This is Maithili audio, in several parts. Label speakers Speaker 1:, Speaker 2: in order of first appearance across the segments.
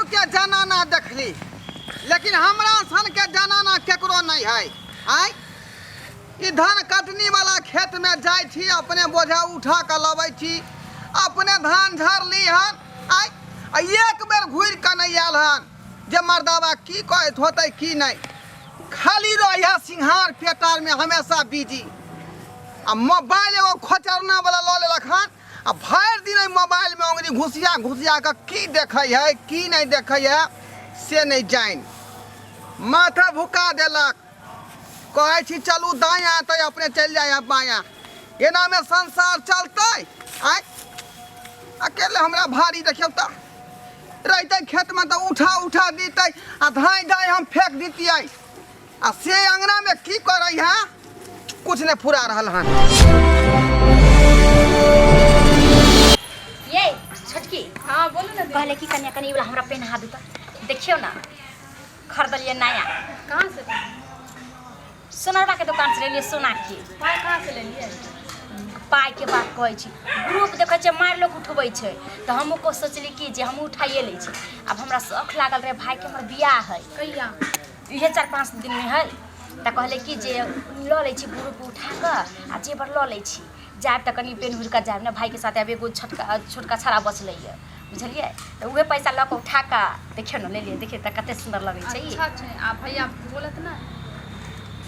Speaker 1: सबके जनाना देखली, लेकिन हमरा सन के जनाना केकरो नहीं है। आय ई धान कटनी वाला खेत में जाइ छी, अपने बोझा उठा के लबै छी, अपने धान झाड़ली हन। आय आ एक बेर घुरि के नहीं आयल हन जे मर्दाबा की कहैत होतै की नहीं। खाली रहिया सिंघार पेटार में हमेशा बिजी, आ मोबाइल एगो खोचरना वाला लऽ लेलक हन, आ भरि दिन एहि मोबाइल में अंगुरी घुसिया घुसिया कऽ की देखै है की नहीं देखै है से नहीं जानि। माथा भुका देलक। कहै छी चलू दायाँ तऽ अपने चलि जाइ है बायाँ। एनामे संसार चलतै? आँय अकेले हमरा भारी देखियौ तऽ रहितै खेतमे तऽ उठा उठा दितै आ धाँइ धाँइ हम फेंक दितियै, आ से अंगनामे की करै है कुछ नहि फुरा रहल हन।
Speaker 2: ये छोटकी।
Speaker 3: हाँ बोलू ना दीदी।
Speaker 2: कहले कि कन्या कनी वाला हमरा पहना दू तऽ देखियौ ना, खरीदलियै नया।
Speaker 3: कहाँ से?
Speaker 2: सोनरवा के दुकान से लेलियै सोना के।
Speaker 3: पाइ कहाँ से लेलियै?
Speaker 2: पाइ के बात कहै छी, ग्रुप देखै छियै मारि लोक उठबै छै तऽ हमहूँ को सोचली कि जे हमहूँ उठाइए लै छी। आब हमरा शौख लागल रहै, भाइके हमर बियाह है।
Speaker 3: कहिया?
Speaker 2: इहे 4-5 दिनमे है। तऽ कहलै कि जे लऽ लै छी ग्रुप उठा कऽ आ जेवर लऽ लै छी, जायब तऽ कनि पेन्ह ओढ़ि कऽ जायब ने भाइके साथे। आब एगो छोटका छोटका छड़ा बचलै यऽ, बुझलियै? तऽ उहे पैसा लऽ कऽ उठा कऽ देखियौ ने लेलियै। देखियौ तऽ कते सुन्दर लगै छै ई।
Speaker 3: अच्छा छै। आ भैया बोलत ना?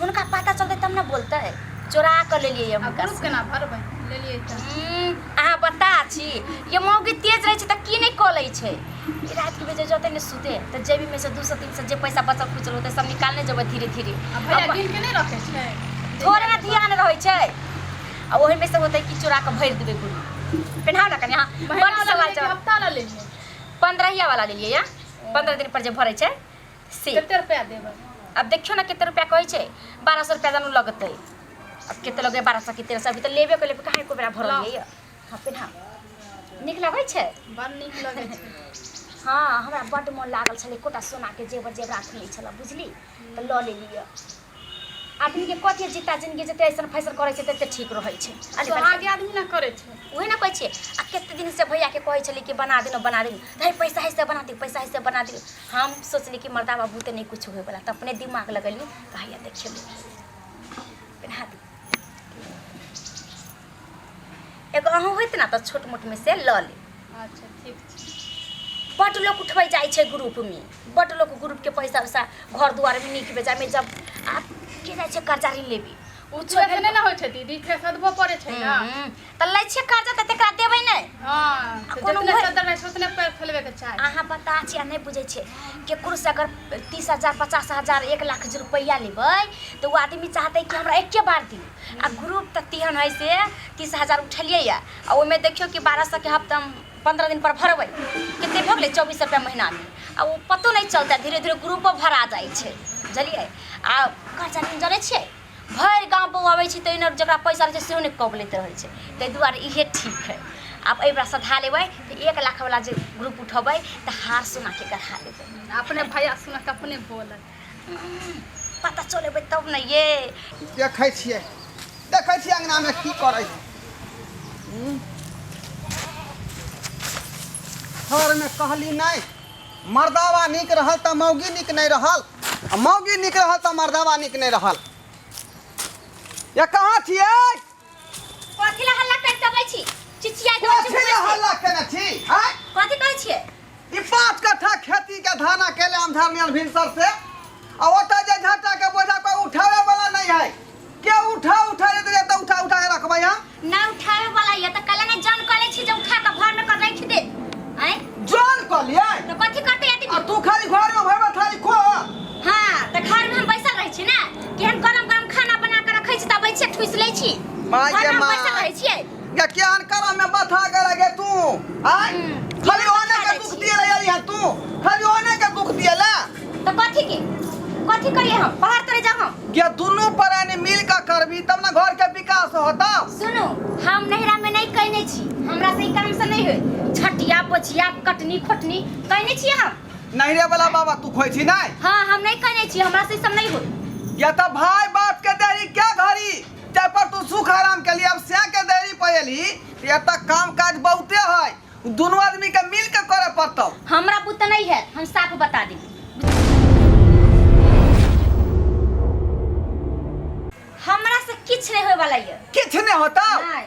Speaker 2: हुनका पता चलतै तब ने बोलतै। चोरा कऽ लेलियै
Speaker 3: आ
Speaker 2: हुनका
Speaker 3: ग्रुप केना भरबै लेलियै तऽ?
Speaker 2: अहाँ बता छी ये मौगी तेज रहै छै तऽ की नहि कऽ लै छै। ई रातिके बेजे जतै ने सुते तऽ जेबीमे से 200-300 जे पैसा बचल खुचल होतै सब निकालने जेबै धीरे धीरे।
Speaker 3: आ भैया गिन के नहि रखै छै?
Speaker 2: थोड़े ने ध्यान रहै छै, आ ओहिमे से होतै कि चोरा कऽ भरि देबै ग्रुप। पेन्हाउ ने कनि अहाँ।
Speaker 3: महीना
Speaker 2: बड्ड
Speaker 3: वाला
Speaker 2: सवाल
Speaker 3: लेलियै कि
Speaker 2: जवाब।
Speaker 3: हफ्ता वाला लेलियै?
Speaker 2: पंद्रहिया वाला लेलियै या 15 दिन पर जे भरै छै से।
Speaker 3: कते रुपया देबै?
Speaker 2: अब देखियौ ने कते रुपया कहै छै। 1200 रुपया जानू लगतै। अब कते लगै, 1200 कि 1300, अभी तऽ लेबे केलियै, कहाँ एको बेरा भरलियै यऽ। हँ पेन्हाउ, नीक लगै छै?
Speaker 3: बड़ नीक लगै छै।
Speaker 2: हँ हमरा बड्ड मोन लागल छलै, एकोटा सोनाके जेवर जेवरात नहि छलै बुझली, तऽ लऽ लेलियै। आदमीके कथी जीता जिनगी जते ऐसन फैशन करै छै तते ठीक रहै छै। अरे
Speaker 3: सोहागे आदमी ने करै छै।
Speaker 2: उहे ने कहै छियै। आ कते दिन से भैयाके कहै छलियै कि बना दियौ बना दियौ, तऽ हे पैसा है से बना दियौ, पैसा है से बना दियौ। हम सोचली कि मर्दा बाबू तऽ नहि कुछ होइवला, तऽ अपने दिमाग लगेलियै तऽ हैया देखियौ पेन्हा दियौ। एगो अहूँ होइत ने तऽ छोट मोटमे से लऽ लेब।
Speaker 3: अच्छा ठीक छै।
Speaker 2: बड्ड लोक उठबै जाइ छै ग्रुपमे, बड्ड लोक ग्रुपके पैसा वैसा घर दुआरमे नीक बेजायमे जब आब के जाइ छै कर्जा ऋण लेबे।
Speaker 3: ओ छोड़े नहि ने होइ छै दीदी, फेर सधबो पड़ै छै ने।
Speaker 2: तऽ लै छियै कर्जा तऽ तकरा देबै नहि।
Speaker 3: हँ
Speaker 2: आ कोनो
Speaker 3: जितने
Speaker 2: उहे-
Speaker 3: चद्दर रहै छै उतने पैर फैलबे के चाही।
Speaker 2: अहाँ बता छी आ नहि बुझै छियै, केकरो से अगर 30,000 50,000 1 लाख जे रुपैआ लेबै तऽ ओ आदमी चाहतै कि हमरा एके बार दियौ। आ ग्रुप तऽ तेहन हइ से 30,000 उठेलियै यऽ आ ओहिमे देखियौ कि 1200 के हफ्ता 15 दिन पर भरबै, कते भऽ गेलै 2400 रुपैआ महीनामे। आ ओ पतो नहि चलतै, धीरे धीरे ग्रुपो भरा जाइ छै, बुझलियै? आ कर्जा ऋण जनै छियै, भरि गाँव बौआबै छै तऽ एना जकरा पैसा रहै छै सेहो नहि कबलैत रहै छै। ताहि दुआरे इहे ठीक हइ। आब एहि बेरा सधा लेबै तऽ 1 लाखवला जे ग्रुप उठेबै तऽ हार सोनाके गढ़ा लेबै।
Speaker 3: अपने भैया सुनत अपने बोलत।
Speaker 2: पता चलेबै तब ने ये।
Speaker 1: देखै छियै, देखै छियै अंगनामे की करै है। घरमे कहली नहि, मर्दावा नीक रहल तऽ मौगी नीक नहि रहल, आ मौगी नीक रहल तऽ मर्दावा नीक नहि रहल। ये कहाँ छियै?
Speaker 2: कथी ला हल्ला करि देबै छी? चिचिया देबै छी?
Speaker 1: कथी ला हल्ला केने छी? आँय?
Speaker 2: कथी कहै छियै?
Speaker 1: ई 5 कट्ठा खेती के धान अकेले हम झाड़लियन भिनसर से, आ ओतऽ जे झट्टा के बोझा कोई उठावे वाला नहीं है। के उठा उठा जेतै तऽ उठा उठा के रखबै हम?
Speaker 2: ना उठावे वाला ये तऽ कल ने जन कले छी जे उठा के घर में कर रख दे। आँय?
Speaker 1: जन कलियै?
Speaker 2: तऽ कथी करतै आदमी?
Speaker 1: आ तू खाली घर में भरबा थाली खो।
Speaker 2: हाँ तऽ घर में हम बैसल रहै छी ने, केहन गरम गरम खाना बना के रखै छी तऽ अबै छियै ठुसि लै छी।
Speaker 1: माय
Speaker 2: घर
Speaker 1: गे
Speaker 2: में हम
Speaker 1: माय।
Speaker 2: बैसल रहै छियै।
Speaker 1: गे केहन करम में बथा गेल गे तू? आँय? खाली
Speaker 2: केहन
Speaker 1: ओने
Speaker 2: बथा
Speaker 1: के
Speaker 2: जाइ
Speaker 1: दुख
Speaker 2: छी?
Speaker 1: दिए ला यहाँ तू, खाली ओने के दुख दिए ला।
Speaker 2: तऽ कथी के कथी करिए हम? बाहर तोरे जाओ हम।
Speaker 1: गे दुनू प्राणी मिल के करबी तब ना घर के विकास होता।
Speaker 2: सुनू, हम नैहरा में नहीं कहने छी, हमरा से ई काम से नहीं होय। छटिया पोछिया कटनी खोटनी कहने छी हम।
Speaker 1: नैहरे वाला बाबा तू खोइ छी नहीं?
Speaker 2: हाँ हम नहीं कहने छी, हमरा से ई सब नहीं होय।
Speaker 1: या तो भाई बाप के देरी क्या घड़ी ते पर तू सुख आराम के लिए अब से के देरी पयली, ये तक काम काज बहुते है। दुनू आदमी के मिल के करे पड़तौ।
Speaker 2: हमरा बुते नहीं है, हम साफ बता दी। हमरा से किछ नहीं होए वाला ये।
Speaker 1: किछ नहीं होता?
Speaker 2: नहीं।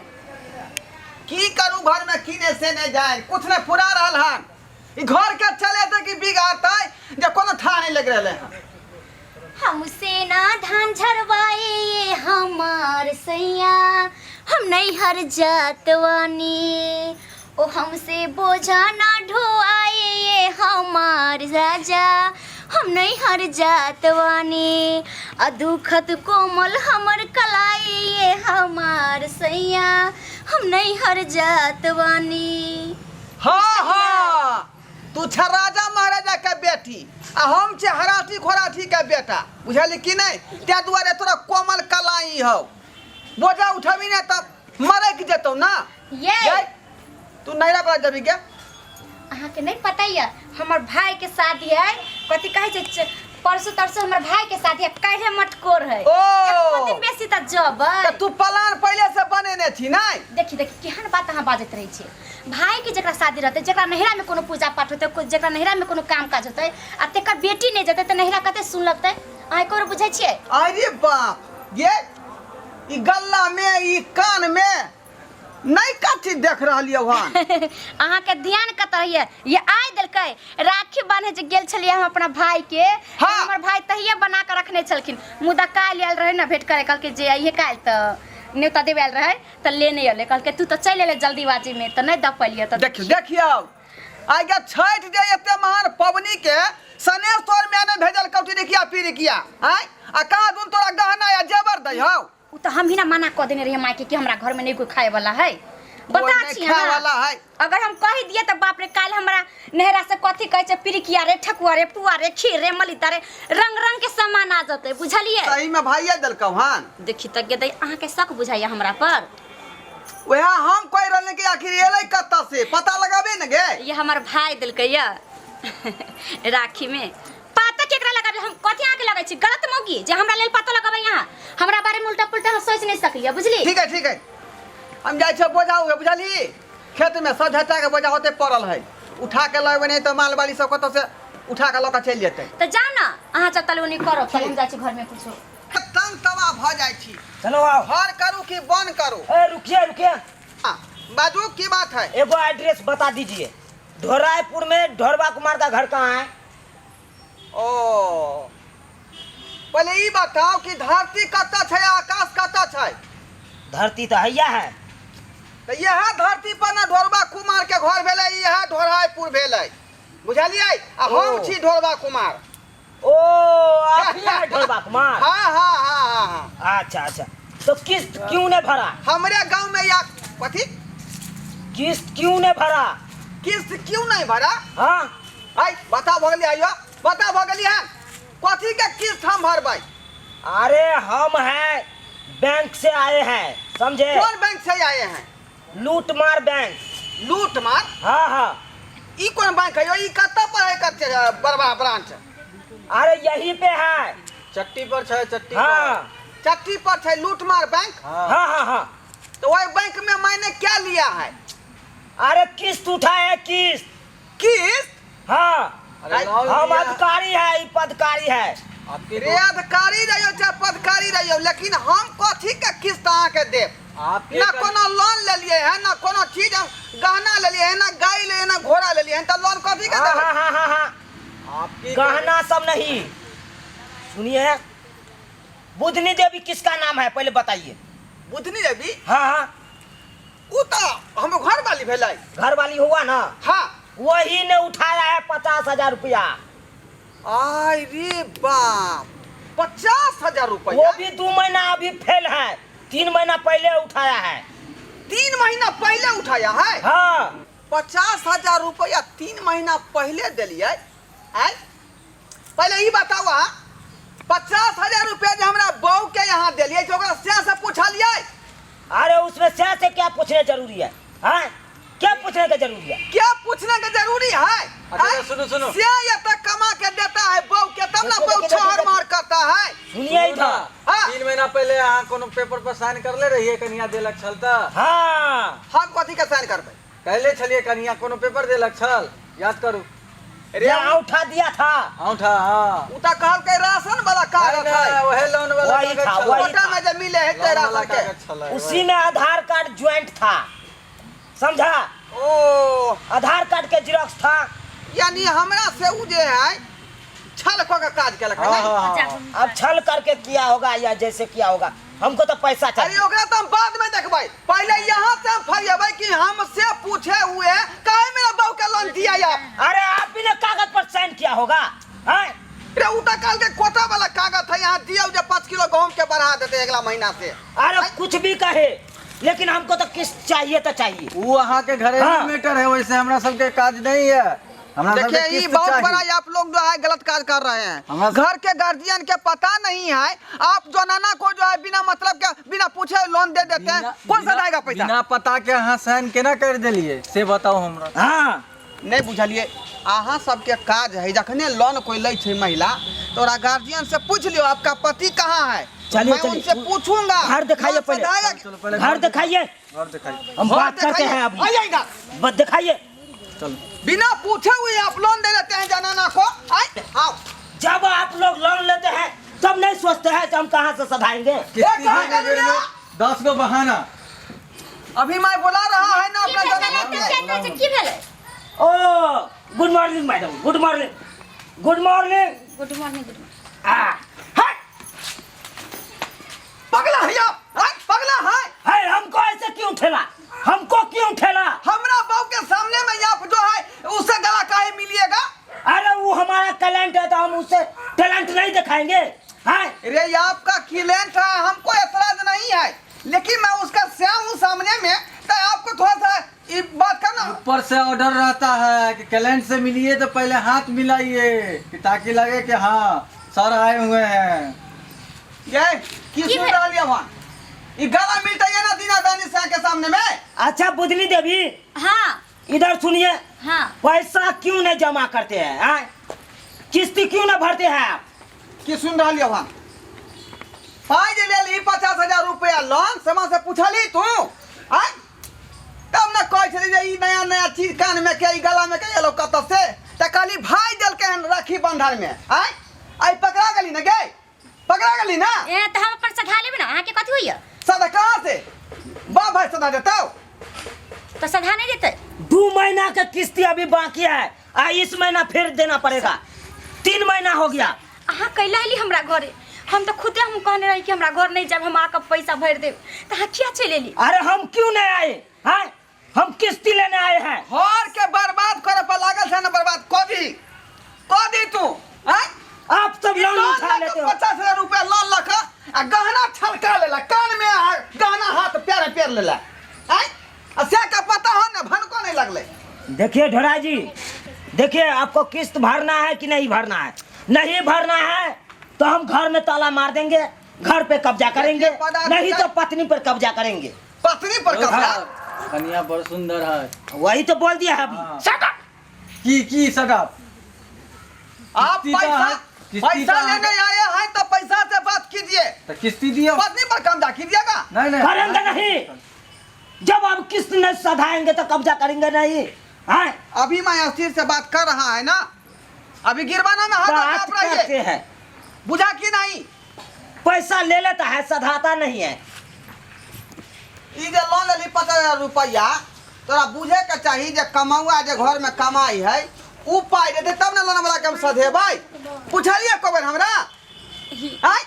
Speaker 1: की करू घर में की नहीं से नहीं जाए, कुछ नहीं फुरा रहल हन। ई घर के चले ते कि बिगाड़तै जे कोनो था नहीं लग रहले हन।
Speaker 2: हमसे ना धान झरवाए ये हमार सैया, हम नहीं हर जातवानी। ओ हमसे बोझा ना ढोआए ये हमार राजा, हम नहीं हर जातवानी। आ दुखत कोमल हमर कलाई ये हमार सैया, हम नहीं हर जातवानी।
Speaker 1: हाँ हाँ, तू छ राजा महाराजा के बेटी आ हम छे हराठी खोराठी के बेटा, बुझली कि नहीं? ते दुआरे तोरा कोमल कलाई हौ, बोझा उठबी ने तब मरक जेतौ ना।
Speaker 2: ये
Speaker 1: ये तू नैरा पर जबी के?
Speaker 2: अहाँ के नहीं पता ये हमर भाई के शादी है, कथी कहै छै, परसों तरसों हमर भाई के शादी है, काल्हे मटकोर है।
Speaker 1: ओ।
Speaker 2: एको दिन बेसी त जबै।
Speaker 1: त तू प्लान पहले से बनेने छी नहीं?
Speaker 2: देखी देखी केहन बात अहाँ बाजैत रहै छियै। भाई के जकरा शादी रहतै, जकरा नैहरा में कोनो पूजा पाठ होतै, जकरा नैहरा में कोनो काम काज होतै आ तेकर बेटी नहीं जेतै त नैहरा कते सुन लगतै? अहाँ एको बेर बुझै छियै?
Speaker 1: अरे बाप ये ई गल्ला में ई कान में नहीं कथी देख रहलियै हन?
Speaker 2: अहाँ के ध्यान कतऽ रहैये? ये आइ देलकै राखी बान्हे जे गेल छलियै हम अपना भाई के,
Speaker 1: हाँ।
Speaker 2: हमर भाई तहिये बना के रखने छलखिन, मुदा काल्हि आयल रहै ने भेंट करे, कहलकै जे अइहे काल्हि तऽ न्योता देबे आयल रहै तऽ लेने अयलै, कहलकै तू तऽ चलि एलै जल्दीबाजी में तऽ नहि दऽ पेलियै। तऽ
Speaker 1: देखियौ देखियौ आइ गे छठि जे एते महान पबनी के सनेश तोर माय ने भेजल कौटी रिकिया पीरिकिया आँय, आ कहाँ दुन तोरा गहना या जेवर दै हौ?
Speaker 2: उ तऽ हम ही ना मना कऽ देने रहियै माय के कि हमरा घर में नहीं कोई खाए वाला है।
Speaker 1: कोई
Speaker 2: बता
Speaker 1: नहीं
Speaker 2: छी
Speaker 1: खाए
Speaker 2: अहाँ।
Speaker 1: वाला है।
Speaker 2: अगर हम कहि दिए तऽ बाप रे काल्हि हमरा नहरा से कथी कहै छै, पिरिकिया रे, ठकुआ रे, पुआ रे, खीर रे, मलिता रे, रंग रंग के सामान आ जतै, बुझलियै?
Speaker 1: सही में भाइये देलकौ हन।
Speaker 2: देखी तऽ गेदै अहाँके शक बुझाइया हमरा पर।
Speaker 1: वएह हम कहि रहल कि आखिर एलै कतऽ से पता लगाबे ने गे।
Speaker 2: ये हमर भाई देलकै या राखी में। पाता केकरा लगाबे हम? कथी अहाँके लगै छी गलत मौगी जे हमरा लेल पता लगाबै? अहाँ हमरा बारे में उल्टा पुल्टा हम सोच नहीं सकलियै, बुझली?
Speaker 1: ठीक है ठीक है, हम जाइ छियै बोझा उघे, बुझलही? खेत में सब झटा के बोझा होते पड़ल है, उठा के लएबै नहीं तऽ मालवाली सब कतऽ से उठा के लऽ के चलि जेतै।
Speaker 2: तऽ जाउ ने अहाँ चल ओनी करब, तब हम जाइ छी घर में कुछो।
Speaker 1: तंग तबाह भऽ जाइ छी।
Speaker 4: चलो आओ।
Speaker 1: घर करू कि बन करू?
Speaker 4: ए रुकिए रुकिए।
Speaker 1: हाँ, बाजू की बात है?
Speaker 4: एगो एड्रेस बता दीजिए, ढोरायपुर में ढोरबा कुमार का घर कहाँ है?
Speaker 1: ओ पहले ई बताओ कि धरती कतऽ छै आकाश कतऽ छै?
Speaker 4: धरती तऽ हैया है।
Speaker 1: तऽ इएह धरती पर ने ढोरबा कुमार के घर भेलै, इएह ढोरायपुर भेलै, बुझलियै? आ हम छी ढोरबा कुमार।
Speaker 4: ओ आप ही हैं ढोरबा कुमार?
Speaker 1: हाँ हाँ हाँ हाँ हाँ।
Speaker 4: अच्छा अच्छा, तो किस्त क्यों नहीं भरा?
Speaker 1: हमरे गांव में या कथी
Speaker 4: किस्त क्यों नहीं भरा?
Speaker 1: किस्त क्यों नहीं भरा?
Speaker 4: हाँ
Speaker 1: आई बता भगली, आइयो बता भगली है कथी के किस्त हम भरबै?
Speaker 4: अरे हम हैं बैंक से आए हैं, समझे?
Speaker 1: कौन बैंक से आए हैं?
Speaker 4: लूट मार बैंक।
Speaker 1: लूट मार?
Speaker 4: हाँ हाँ।
Speaker 1: ई कौन बैंक है? ई कतऽ पर है कते बड़वा ब्रांच?
Speaker 4: अरे यही पे है,
Speaker 5: चट्टी पर छै, चट्टी
Speaker 4: हाँ
Speaker 5: पर।
Speaker 1: चट्टी पर छै लूट मार बैंक?
Speaker 5: हाँ
Speaker 4: हाँ हाँ हाँ।
Speaker 1: तो वही बैंक में मैंने क्या लिया है?
Speaker 4: अरे किस्त उठाए है, किस्त।
Speaker 1: किस्त?
Speaker 4: हाँ।
Speaker 5: अरे लोन
Speaker 4: हम
Speaker 5: लिया।
Speaker 4: अधिकारी है, ई पदकारी है।
Speaker 5: आपके
Speaker 1: रे अधिकारी रहियो चाहे पदकारी रहियो, लेकिन हम कथी के किस्त अहाँ के देब?
Speaker 5: आपके
Speaker 1: ना कोनो लोन लेलिए है, ना कोनो चीज हम गहना लेलिए है, ना गाय लेलिए, ना घोड़ा लेलिए है, तो लोन कथी के
Speaker 4: हाँ
Speaker 1: देबै?
Speaker 4: हाँ हाँ हाँ हाँ।
Speaker 5: आपके
Speaker 4: गहना सब नहीं, सुनिए, बुधनी देवी किसका नाम है पहले बताइए।
Speaker 1: बुधनी देवी?
Speaker 4: हाँ हाँ।
Speaker 1: उ तो हम घर वाली भेलै।
Speaker 4: घर वाली हुआ ना?
Speaker 1: हाँ।
Speaker 4: वही ने उठाया है 50,000 रुपया।
Speaker 1: आय रे बाप, 50,000 रुपया?
Speaker 4: वो भी 2 महीना अभी फेल है, 3 महीना पहले उठाया है।
Speaker 1: 3 महीना पहले उठाया है?
Speaker 4: हाँ।
Speaker 1: 50,000 रुपया 3 महीना पहले दिलियै? आय पहले ई बताओ अहाँ, 50,000 रुपया जे हमरा बहू के यहाँ दिलियै से ओकरा से से पूछलियै?
Speaker 4: अरे उसमें से से क्या पूछने जरूरी है? हाँ? क्या पूछने का जरूरी है?
Speaker 1: क्या पूछने का जरूरी है?
Speaker 5: अच्छा,
Speaker 1: आय?
Speaker 5: सुनो, सुनो।
Speaker 1: से ये तक कमा के देता है बहू के, तब ना
Speaker 4: देखो,
Speaker 1: बहू
Speaker 4: देखो,
Speaker 1: छहर
Speaker 4: देखो।
Speaker 1: मार करता है।
Speaker 4: सुनिए
Speaker 5: सुनू ना,
Speaker 4: इधर।
Speaker 1: हाँ।
Speaker 5: 3 महीना पहले अहाँ कोनो पेपर पर साइन करले रहिए कनिया देलक छल त?
Speaker 4: हाँ।
Speaker 1: हम कथी के साइन करबै?
Speaker 5: कहले छलियै कनिया कोनो पेपर देलक छल याद करू
Speaker 1: रे
Speaker 4: यहाँ उठा दिया था।
Speaker 5: औंठा हाँ।
Speaker 1: उ त कहलकै राशन वाला कागज
Speaker 5: नहीं, नहीं,
Speaker 1: है।
Speaker 5: वहे लोन वाला
Speaker 4: वही
Speaker 5: कागज
Speaker 4: था,
Speaker 5: छलै।
Speaker 4: वही।
Speaker 1: कोटा में जे मिले है
Speaker 5: लोन वाला
Speaker 1: राशन के।
Speaker 5: कागज छलै, वही।
Speaker 4: उसी में आधार कार्ड ज्वाइंट था, समझा?
Speaker 1: ओ
Speaker 4: आधार कार्ड के जिरॉक्स था।
Speaker 1: यानी हमरा से उ जे है छल कऽ के काज केलक है
Speaker 5: हाँ,
Speaker 1: नहीं?
Speaker 5: हाँ, हाँ।
Speaker 4: अब छल करके किया होगा या जैसे किया होगा, हमको तो पैसा
Speaker 1: अरे
Speaker 4: चाहिए।
Speaker 1: ओकरा तो हम बाद में देखबै, पहले यहाँ से हम फरिएबै कि हमसे पूछे हुए काहे मेरा बहू के लोन दिया आप।
Speaker 4: अरे आप भी ना कागज पर साइन किया होगा हैं?
Speaker 1: रे उ तो कल के कोटा वाला कागज है, यहाँ दिया जे 5 किलो गहूम के बढ़ा देते अगला महीना से।
Speaker 4: अरे कुछ भी कहे, लेकिन हमको तो किस्त चाहिए तो चाहिए।
Speaker 5: उ अहाँ के घरेलू
Speaker 4: हाँ।
Speaker 5: मैटर है, वैसे हमरा सबके काज नहीं है। हमरा सबके
Speaker 1: देखिए ये
Speaker 5: किस्त
Speaker 1: बहुत
Speaker 5: चाही।
Speaker 1: बड़ा आप लोग जो है गलत कार्य कर रहे हैं। घर के गार्जियन के पता नहीं है, आप जनाना को जो है बिना मतलब के बिना पूछे लोन दे देते हैं। कौन सदाएगा पैसा?
Speaker 5: बिना पता के अहाँ साइन केना कर देलिए से बताओ हमरा।
Speaker 4: हाँ।
Speaker 1: नहीं बुझलिए अहाँ सबके काज है, जखने लोन कोई लै छै महिला तो ओकरा गार्जियन से पूछ लियो आपका पति कहाँ है।
Speaker 4: चलिए,
Speaker 1: मैं
Speaker 4: चलिए।
Speaker 1: उनसे पूछूंगा।
Speaker 4: घर दिखाइए
Speaker 1: लोन
Speaker 4: पहले।
Speaker 1: सदाएगा
Speaker 5: चलो पहले
Speaker 4: घर दिखाइए।
Speaker 5: घर दिखाइए।
Speaker 4: हम
Speaker 1: घर
Speaker 4: बात करते
Speaker 1: दिखाइए।
Speaker 4: हैं अभी।
Speaker 1: आइए इधर।
Speaker 4: बस दिखाइए।
Speaker 5: चलो।
Speaker 1: बिना पूछे हुए आप लोन दे देते हैं जनाना को। आए, आओ।
Speaker 4: जब आप लोग लोन लेते हैं तब नहीं सोचते हैं कि हम कहाँ से सधाएंगे।
Speaker 5: किस्ती
Speaker 1: कहाँ
Speaker 5: के बेर में 10 गो बहाना।
Speaker 1: अभी मैं बुला रहा है ना
Speaker 2: की
Speaker 1: अपना
Speaker 2: भेलै?
Speaker 1: जनाना के।
Speaker 2: की भेलै? की भेलै?
Speaker 4: ओ good morning madam, good morning, good morning.
Speaker 2: Good morning, good morning.
Speaker 4: आ, हट।
Speaker 1: पगला है आप, आए, पगला है।
Speaker 4: है, हमको ऐसे क्यों ठेला, हमको क्यों ठेला?
Speaker 1: हमरा बहू के सामने में आप जो है उसे गला काहे मिलिएगा?
Speaker 4: अरे वो हमारा टैलेंट है तो हम उसे टैलेंट नहीं दिखाएंगे। हाँ?
Speaker 1: अरे ये आपका क्लेंट है, हमको ऐतराज नहीं है, लेकिन मैं उसका श्याम हूँ सामने में, तो आपको थोड़ा सा ये बात करना।
Speaker 5: ऊपर से ऑर्डर रहता है कि क्लाइंट से मिलिए तो पहले हाथ मिलाइए कि ताकि लगे कि हाँ सर आए हुए हैं।
Speaker 1: ये की
Speaker 2: की
Speaker 1: सुन
Speaker 2: भेल?
Speaker 1: रहा वहाँ ये गला मिलता है ना दीना दानी से के सामने में।
Speaker 4: अच्छा बुधनी देवी।
Speaker 2: हाँ।
Speaker 4: इधर सुनिए।
Speaker 2: हाँ।
Speaker 4: पैसा क्यों नहीं जमा करते हैं? हाँ? किस्ती क्यों ना भरते हैं आप?
Speaker 1: की सुन रहा वहाँ पाई जे ले ली 50,000 रुपया लोन समा से पूछली तू, आय? तब ना कहै छली जे ई नया नया चीज कान में के ई गला में के एलो कतऽ से, त कहली भाई देलकै हन राखी बंधन में, आय? आइ पकड़ा गेली ना गे, पकड़ा गेली ना?
Speaker 2: ए त हम अपन सधा लेबै ना, अहाँके कथी होइया?
Speaker 1: सदा कहाँ से बाप भाई सदा देतौ?
Speaker 2: त सधा नहीं देतै।
Speaker 4: 2 महीना के किस्ती अभी बाकी है, आ इस महीना फिर देना पड़ेगा, 3 महीना हो गया।
Speaker 2: अहाँ कैला एली हमरा घरे? हम तो खुदे हम कहने रही कि हमरा घर नहीं जाब, हम आके पैसा भरि देब, त अहाँ किया चलि एली?
Speaker 4: अरे हम क्यों नहीं आए हैं, हम किस्ती लेने आए हैं।
Speaker 1: घर के बर्बाद करे पर लागल छै ना, बर्बाद कऽ दी, कऽ दी तू, आँय?
Speaker 4: आप सब लोन
Speaker 1: लोन
Speaker 4: उठा
Speaker 1: लऽ
Speaker 4: लेते
Speaker 1: कऽ
Speaker 4: हो।
Speaker 1: 50,000 रुपया लोन लऽ कऽ आ गहना छलका लेला, कान में आ गहना हाथ पैर पेर लेला, आँय? आ से के पता हो ना, भनको नहीं लगले।
Speaker 4: देखिए ढोरा जी, देखिए आपको किस्त भरना है कि नहीं भरना है? नहीं भरना है तो हम घर में ताला मार देंगे, घर पे कब्जा करेंगे,
Speaker 1: देखिए, पदाधिकारी-
Speaker 4: नहीं तो पत्नी पर कब्जा करेंगे।
Speaker 1: पत्नी पर कब्जा?
Speaker 5: कनिया बड़ सुंदर है।
Speaker 4: वही तो बोल दिया है अभी।
Speaker 5: हाँ।
Speaker 1: Shut up!
Speaker 5: की शट अप?
Speaker 1: आप
Speaker 5: किस्ती का
Speaker 1: पैसा
Speaker 5: है, किस्ती
Speaker 1: पैसा
Speaker 5: का है।
Speaker 1: लेने आए हैं तो पैसा से बात कीजिए।
Speaker 5: तो किस्ती दियो।
Speaker 1: पत्नी पर कब्जा कीजिएगा?
Speaker 5: नहीं, नहीं।
Speaker 4: करेंगे नहीं, जब आप किस्त नहीं सधाएंगे तो कब्जा करेंगे नहीं। हाँ?
Speaker 1: अभी मैं अस्थिर से बात कर रहा है ना, अभी गिरवाना में हाथ
Speaker 4: बात
Speaker 1: आप रहिए।
Speaker 4: करते हैं।
Speaker 1: बुझा कि नहीं?
Speaker 4: पैसा ले लेता है, सधाता नहीं है।
Speaker 1: ई जे लोन लेली 50,000 रुपया, तोरा बुझे के चाही जे कमौआ जे घर में कमाई है उ पाई देते तब ना लोन वाला के हम सधेबै। पुछलिए को बेर हमरा? आँय?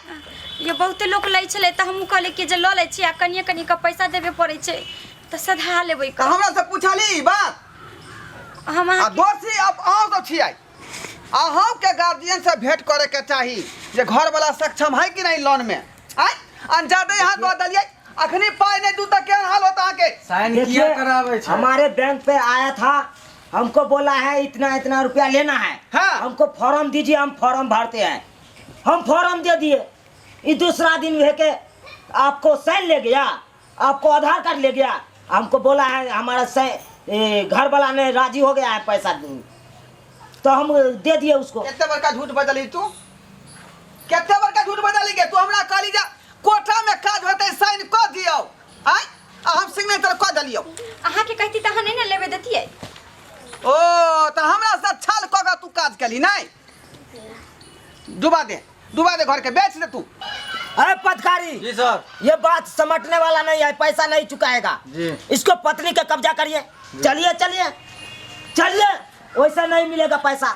Speaker 2: ये बहुते लोक लै छलै तऽ हमहूँ कहलियै कि जे लऽ लै छी आ कनिए कनिए कऽ पैसा देबे पड़ै छै तऽ सधा लेबै।
Speaker 1: तऽ हमरा से पुछली ई बात?
Speaker 2: हम
Speaker 1: आ
Speaker 2: अहाँके
Speaker 1: दोषी अब अहाँ सब छियै, अहूँ के गार्जियन से भेंट करे के चाही जे घर वाला सक्षम है कि नहीं लोन में। आँय? अनजादे यहाँ दऽ देलियै, अखनी पाई नहीं दू तऽ केहन हाल होता अहाँके?
Speaker 5: साइन
Speaker 4: देखिए,
Speaker 5: किया करावे छै?
Speaker 4: हमारे बैंक पे आया था, हमको बोला है इतना इतना रुपया लेना है।
Speaker 1: हाँ।
Speaker 4: हमको फॉर्म दीजिए, हम फॉर्म भरते हैं। हम फॉर्म दे दिए, ये दूसरा दिन भे के आपको साइन ले गया, आपको आधार कार्ड ले गया, हमको बोला है हमारा घर वाला ने राजी हो गया है पैसा दूँ, तो हम दे दिए उसको।
Speaker 1: कितने बड़का झूठ बजली तू, कितने बड़का झूठ बजली गे तू? हमरा कहली जा कोठा में काज होते साइन कऽ दियौ, आँय? आ हम सिग्नेचर कऽ देलियौ।
Speaker 2: अहाँके कहती तऽ अहाँ नहि ने लेबे देतियै।
Speaker 1: ओ तऽ हमरा से छल कऽ के तू काज केली नहि? डुबा दे, डुबा दे घर के, बेच दे तू।
Speaker 4: अरे पदकारी
Speaker 5: जी सर।
Speaker 4: ये बात समटने वाला नहीं है, पैसा नहीं चुकाएगा
Speaker 5: जी।
Speaker 4: इसको पत्नी का कब्जा करिए। चलिए चलिए चलिए, वैसा नहीं मिलेगा पैसा।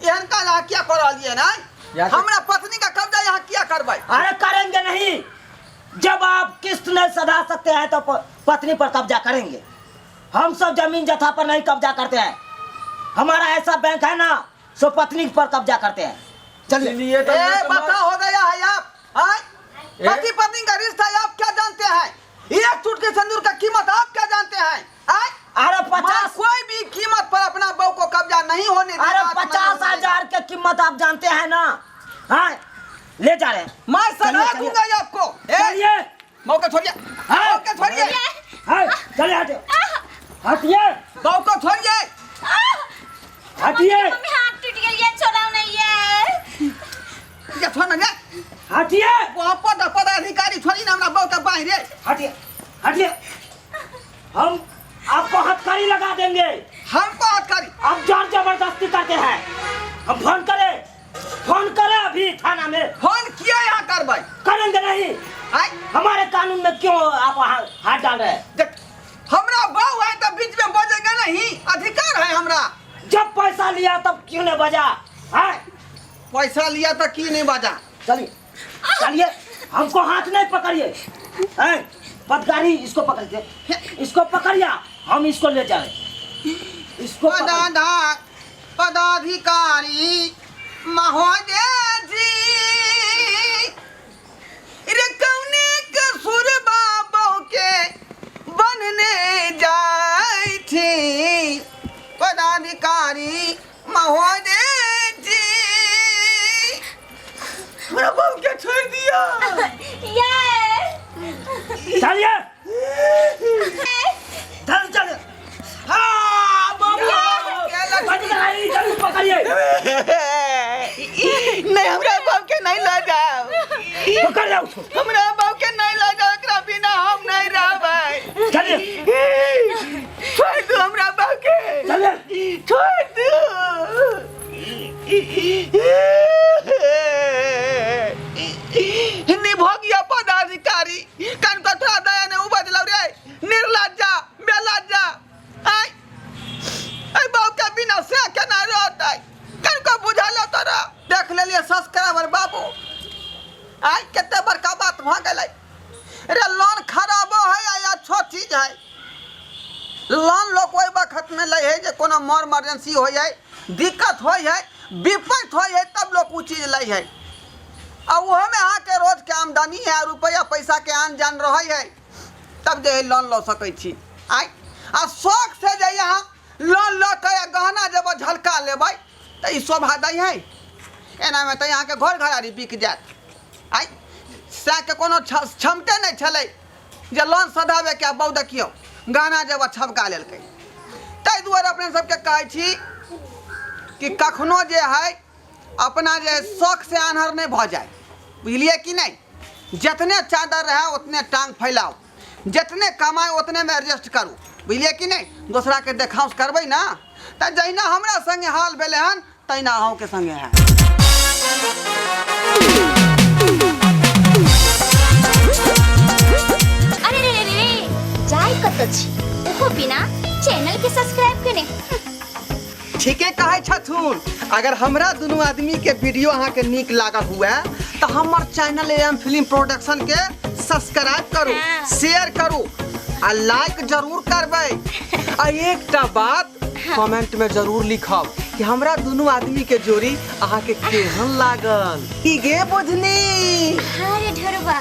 Speaker 1: एहन काज अहाँ किया कऽ रहलियै ने?
Speaker 5: या तो-
Speaker 1: हमरा पत्नी का कब्जा यहाँ किया करबै?
Speaker 4: अरे करेंगे नहीं, जब आप किस्त नहीं सधा सकते हैं तो पत्नी पर कब्जा करेंगे। हम सब जमीन जथा पर नहीं कब्जा करते हैं, हमारा ऐसा बैंक है ना, सो पत्नी पर कब्जा करते हैं। चलिए।
Speaker 5: इसीलिए तो
Speaker 1: ए,
Speaker 5: मैं तुम्हारा-
Speaker 1: बता हो गया है आप। आय?
Speaker 5: ए?
Speaker 1: पति पत्नी का रिश्ता आप क्या जानते हैं? एक चुटकी सिंदूर का कीमत आप क्या जानते हैं? आय?
Speaker 4: अरे
Speaker 1: मैं
Speaker 4: 50
Speaker 1: कोई भी कीमत पर अपना बहू को कब्जा नहीं होने देगा,
Speaker 4: अरे
Speaker 1: नहीं होने
Speaker 4: 50
Speaker 1: देगा।
Speaker 4: हजार के कीमत आप जानते हैं ना? हाँ ले जा रहे हैं।
Speaker 1: मैं सजा
Speaker 4: चलिए, चलिए।
Speaker 1: दूंगा ये आपको। ए,
Speaker 4: चलिए।
Speaker 1: मौका छोड़िए।
Speaker 4: हाँ।
Speaker 1: मौका छोड़िए।
Speaker 4: हाँ, चलिए हटिए हटिए।
Speaker 1: बहू को छोड़िए।
Speaker 4: हटिए।
Speaker 2: मम्मी हाथ टूट गेल ये, छोड़ाउ नहीं ये।
Speaker 1: ये छोड़ ना रे।
Speaker 4: हटिए।
Speaker 1: वो पद पदाधिकारी छोड़ी ना हमरा बहू के बाहिर रे।
Speaker 4: हटिए हटिए, हम आपको हथकड़ी लगा देंगे।
Speaker 1: हमको हथकड़ी?
Speaker 4: आप जोर जबरदस्ती करते हैं। हम फोन करें, फोन करें अभी थाना में।
Speaker 1: फोन किया यहाँ करबै?
Speaker 4: करेंगे नहीं।
Speaker 1: आय?
Speaker 4: हमारे कानून में क्यों आप हाथ डाल रहे हैं?
Speaker 1: देख, हमरा बहू है तो बीच में बजेगा नहीं, अधिकार है हमरा।
Speaker 4: जब पैसा लिया तब क्यों नहीं बजा? हाँ?
Speaker 1: पैसा लिया तो क्यों नहीं बजा?
Speaker 4: चलिए चलिए, हमको हाथ नहीं पकड़िए। हैं? पदकारी इसको पकड़िए, इसको पकड़िए, हम इसको ले जा रहे हैं। इसको पकड़-
Speaker 1: पदाधिकारी महोदय जी रे, कौने कसूर बाबू के बनने जाय थी? पदाधिकारी महोदय जी, हमरा बाबू के छोड़ दिया।
Speaker 2: ये
Speaker 4: चलिए चल चल।
Speaker 1: हाँ, बाबू
Speaker 4: पदकारी जल्दी पकड़िए।
Speaker 1: नहीं, हमरा बाबू के नहीं ला जाओ।
Speaker 4: पकड़ जाओ उसको।
Speaker 1: हमरा बाबू के नहीं ला जाओ, एकरा बिना हम नहीं रहबै।
Speaker 4: चलिए।
Speaker 1: छोड़ दो हमरा बाबू के।
Speaker 4: चलिए।
Speaker 1: छोड़ दो। निभोगिया पदाधिकारी कन को थोड़ा दया ने उपजलौ रे, निर्लज्जा बेलज्जा। आय ऐ बाबू के बिना से केना रहतै? कन को बुझल तोरा? देख लेलिए सब्सक्राइबर बाबू, आय कते बड़का बात भऽ गेलै रे। लोन खराबो है या अच्छो चीज है। लोन लोग ओहि वक्त में लै है जे कोनो मर इमरजेंसी होइ है, दिक्कत होइ है, विपत्ति होइ है, तब लोग उ चीज लै है। आ ओहोमे अहाँके रोजके आमदनी है, रुपैआ पैसाके आन जान रहै है, तब जे है लोन लऽ सकै छी। आय आ शौक से जे अहाँ लोन लऽ के आ गहना जब झलका लेबै तऽ ई शोभा दै है? एनामे तऽ अहाँके घर घरारी बिक जायत। आय सएहके कोनो क्षमते नहि छलै जे लोन सधाबैके, आ बहु देखियौ गहना जब छबका लेलकै। ताहि दुआरे अपने सबके कहै छी कि कखनो जे है अपना जे शौक से आन्हर नहि भऽ जाय, बुझलियै कि नहि? जितने चादर रहै उतने टांग फैलाउ, जितने कमाइ उतनेमे एडजस्ट करू, बुझलियै कि नहि? दोसराके देखाउस करबै ने तऽ जहिना हमरा संगे हाल भेलै हन तहिना अहूँके संगे हैत।
Speaker 2: अरे रे रे रे, जाय कतऽ छी ओहो बिना चैनल के सब्सक्राइब केने?
Speaker 1: ठीके कहै छथुन। अगर हमरा दुनू आदमी के वीडियो अहाँके नीक लागल हुए तऽ हमर चैनल एम फिल्म प्रोडक्शन के सब्सक्राइब करू,
Speaker 2: हाँ।
Speaker 1: शेयर करू आ लाइक जरूर करबै। आ एकटा बात कमेंट में जरूर लिखब कि हमरा दुनू आदमी के जोड़ी अहाँके केहन लागल। की गे बुझनी?
Speaker 2: अरे ढेरवा।